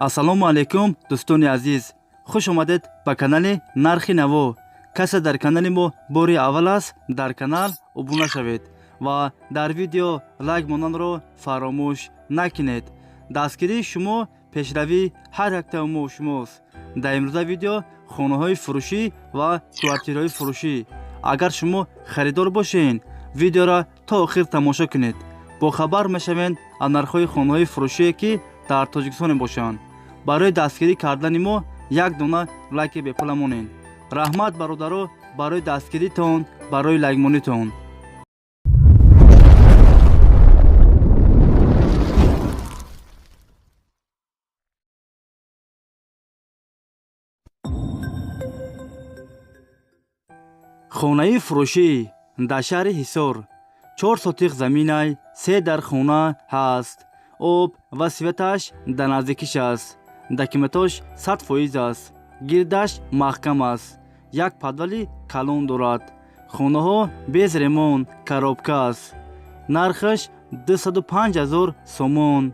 Ассалому алайкум, дӯстони азиз, хуш омадед ба канали Нархи Наво. Касе дар канали мо бори аввал аст, дар канал обуна шавед ва дар видео лайк монданро фаромӯш накунед. Дастгирии шумо пешравии ҳар яктаи мо шумост. Дар имрӯза видео хонаҳои фурӯшӣ ва квартираҳои фурӯшӣ. Агар шумо харидор бошед, видеоро то охир тамошо кунед, бохабар мешавед аз нархҳои хонаҳои фурӯшие, ки дар Тоҷикистон мебошанд. Барои дастгирӣ кардани мо як дона лайки бепула монед. Раҳмат, бародаро, барои дастгиритон, барои лайкмонитон. Хонаи фурӯшӣ дар шаҳри Ҳисор, 4 сотих заминай, се дар хона ҳаст. Об ва светаш дар наздикиш аст. Документош 100% аст. Гирдаш маҳкам аст. Як подвали калон дорад. Хонаҳо без ремонт, коробка аст. Нархаш 205 000 сомон.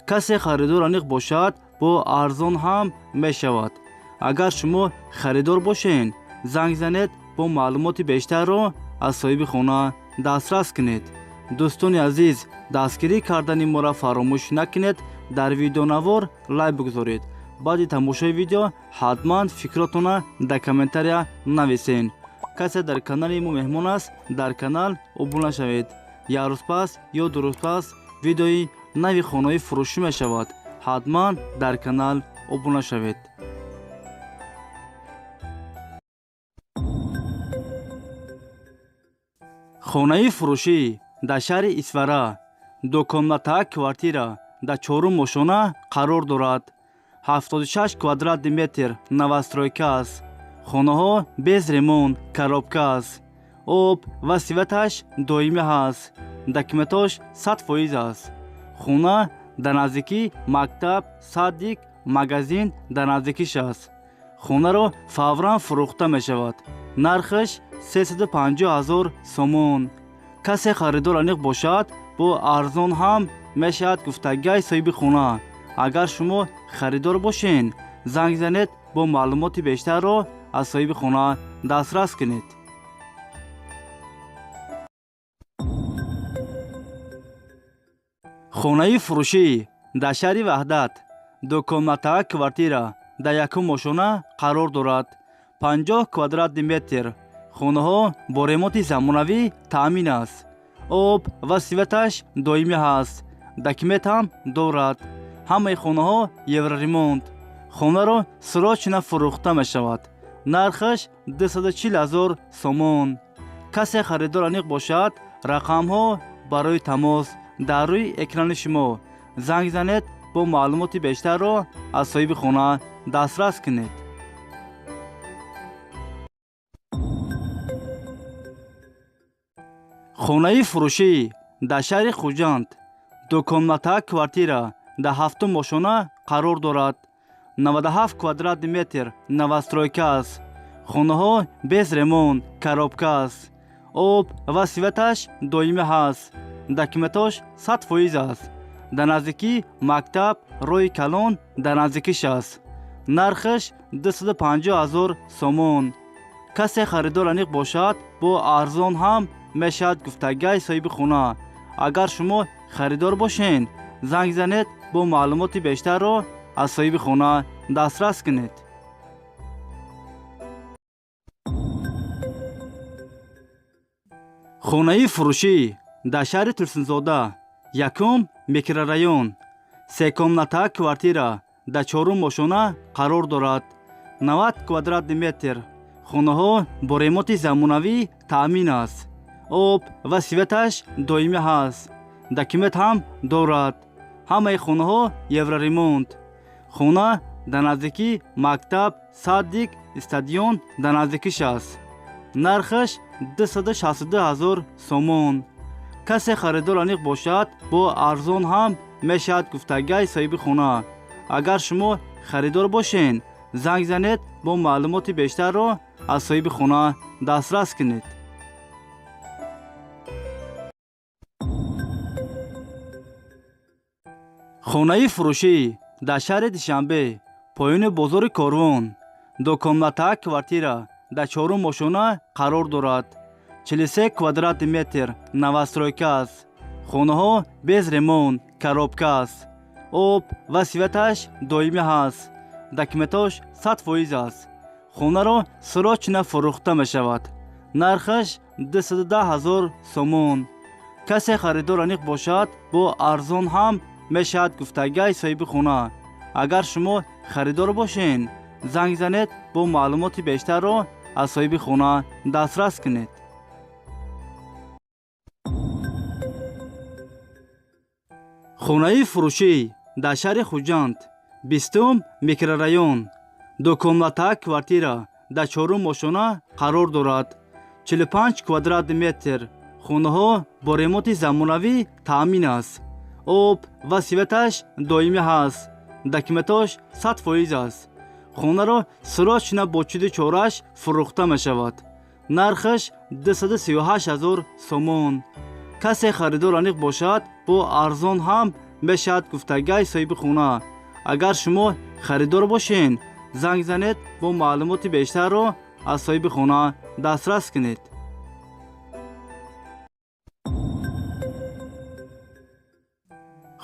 Касе харидор аниқ бошад, бо арзон ҳам мешавад. Агар шумо харидор бошед, занг занед, бо маълумоти бештарро аз соҳиби хона дастрас кунед. Дӯстони азиз, дастгирӣ кардани моро фаромӯш накунед. Дар видеонавор лайк бигузоред. Баъди тамошои видео ҳатман фикротона дар комментария нависен. Касе дар канали мо меҳмон аст, дар канал обуна шавед. Як рӯз пас ё 2 рӯз пас видеои нави хонаҳои фурӯшӣ мешавад. Ҳатман дар канал обуна шавед. Хонаи фурӯшӣ дар шаҳри Исфара, двухкомната квартира, дар чорум ошёна қарор дорад. 76 квадратный метр, новостройка аст. Хонаҳо без ремонт, коробка аст. Об ва светаш доимӣ ҳаст. Документош 100% аст. Хона дар наздикӣ мактаб, садик, магазин дар наздикиш аст. Хонаро фавран фурӯхта мешавад. Нархаш 350 000 сомон. Касе харидор аниқ бошад, бо арзон ҳам мешавад, гуфтагиҳои соҳиби хона. Агар шумо харидор бошед, занг занед, бо маълумоти бештарро аз соҳиби хона дастрас кунед. Хонаи фурӯшӣ дар шаҳри Ваҳдат, двухкомната квартира, дар якум ошёна қарор дорад. 50 квадратный метр. Хонаҳо бо ремонти замонавӣ таъмин аст. Об ва светаш доимӣ ҳаст. Документ ҳам дорад. Ҳамаи хонаҳо евроремонт. Хонаро срочно фурӯхта мешавад. Нархаш 240 000 сомон. Касе харидор аниқ бошад, рақамҳо барои тамос дар рӯи экрани шумо. Занг занед, бо маълумоти бештарро аз соҳиби хона дастрас кунед. Хонаи фурӯшӣ дар шаҳри Хуҷанд, двухкомната квартира, дар ҳафтум ошёна қарор дорад. 97 квадратный метр, новостройка аст. Хонаҳо без ремонт, коробка аст. Об ва светаш доимӣ ҳаст. Документош 100% аст. Дар наздикӣ мактаб, роҳи калон дар наздикиш аст. Нархаш 250 000 сомон. Касе харидор аниқ бошад, бо арзон ҳам мешавад, гуфтагиҳои соҳиби хона. Агар шумо харидор бошед, занг занед, бо маълумоти бештарро аз соҳиби хона дастрас кунед. Хонаи фурӯшӣ дар шаҳри Турсунзода, якум микрорайон, секомната квартира, дар чорум ошёна қарор дорад. 90 квадратный метр. Хонаҳо бо ремонти замонавӣ таъмин аст. Об ва светаш доимӣ ҳаст. Документ ҳам дорад. Ҳамаи хонаҳо евроремонт. Хона дар наздикӣ мактаб, садик, стадион дар наздикиш аст. Нархаш 262 000 сомон. Касе харидор аниқ бошад, бо арзон ҳам мешавад, гуфтагиҳои соҳиби хона. Агар шумо харидор бошед, занг занед, бо маълумоти бештарро аз соҳиби хона дастрас кунед. Хонаи фурӯшӣ Дар шаҳри Душанбе, поёни бозори Корвон, двухкомната квартира дар чорум ошёна қарор дорад. 43 квадрати метр, новостройка аст. Хонаҳо без ремонт, коробка аст. Об ва светаш доимӣ ҳаст. Документош 100% аст. Хонаро срочно фурӯхта мешавад. Нархаш 210 ҳазор сомон. Касе харидор аниқ бошад, бо арзон ҳам мешавад, гуфтагай соҳиби хона. Агар шумо харидор бошен, занг занед, бо маълумоти бештарро аз соҳиби хона дастрас кунед. Хонаи фурӯшӣ дар шаҳри Хуҷанд, 20-ум микрорайон, двухкомната квартира дар чорум ошёна қарор дорад. 45 квадрати метр. Хонаҳо бо ремонти замонавӣ таъмин аст. Об ва светаш доимӣ ҳаст. Документош 100% аст. Хонаро срочно бо чуду чораш фурӯхта мешавад. Нархаш 238 ҳазор сомон. Касе харидор аниқ бошад, бо арзон ҳам мешавад, гуфтагай соҳиби хона. Агар шумо харидор бошен, занг занед, бо маълумоти бештарро аз соҳиби хона дастрас кунед.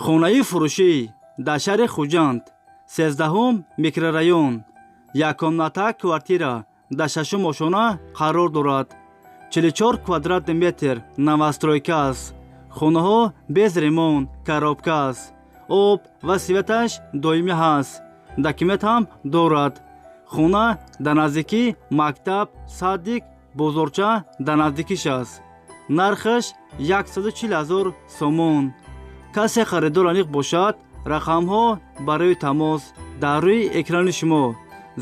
Хонаи фурӯшӣ дар шаҳри Хуҷанд, 13-ум микрорайон, яккомната квартира дар шашум ошёна қарор дорад. 44 квадрати метр, новостройка аст. Хонаҳо без ремонт, коробка аст. Об ва светаш доимӣ ҳаст. Документ ҳам дорад. Хона дар наздикӣ мактаб, садик, бозорча дар наздикиш аст. Нархаш 140 ҳазор сомон. Касе харидор аниқ бошад, рақамҳо барои тамос дар рӯи экрани шумо.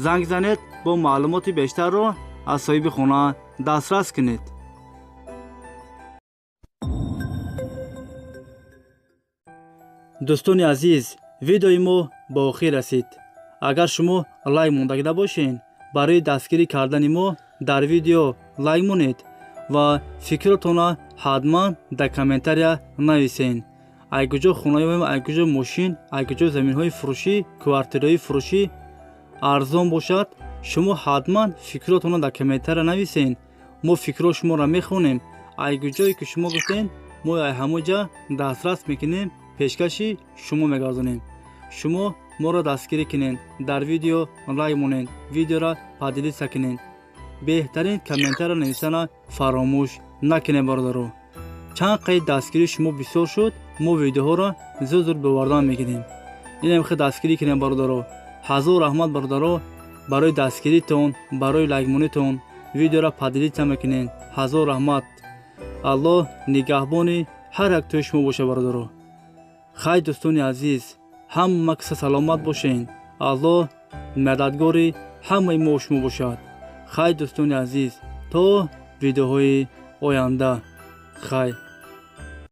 Занг занед, бо маълумоти бештарро аз соҳиби хона дастрас кунед. Дӯстони азиз, видеои мо ба охир расид. Агар шумо лайк мондагида бошед, барои дастгирӣ кардани мо дар видео лайк монед ва фикротонро ҳатман дар комментария нависед. Ай куҷо хона ёбем, ай куҷо мошин, ай куҷо заминҳои фурӯшӣ, квартираҳои фурӯшӣ арзон бошад, шумо ҳатман фикротонро дар комментария нависед. Мо фикрҳо шуморо мехонем. Ай куҷое ки шумо гуфтед, мо ай ҳамон ҷа дастрас мекунем, пешкаши шумо мегардонем. Шумо моро дастгирӣ кунед, дар видео лайк монед, видеоро поделиться кунед. Беҳтарин комментария нависана фаромӯш накунед, бародаро. Чанд қайд дастгирии шумо бисёр шуд, мо видеоҳоро зуд зуд бовардан мегирем. Инам хел дастгирӣ кунед, бародаро. Ҳазор раҳмат, бародаро, барои дастгиритон, барои лайкмонитон, видеоро поделиться мекунед. Ҳазор раҳмат. Аллоҳ нигаҳбони ҳар як тои шумо боша, бародаро. Хай, дӯстони азиз, ҳама каса саломат бошен. Аллоҳ мададгори ҳамаи мо шумо бошад. Хай, дӯстони азиз, то видеоҳои оянда. Хай.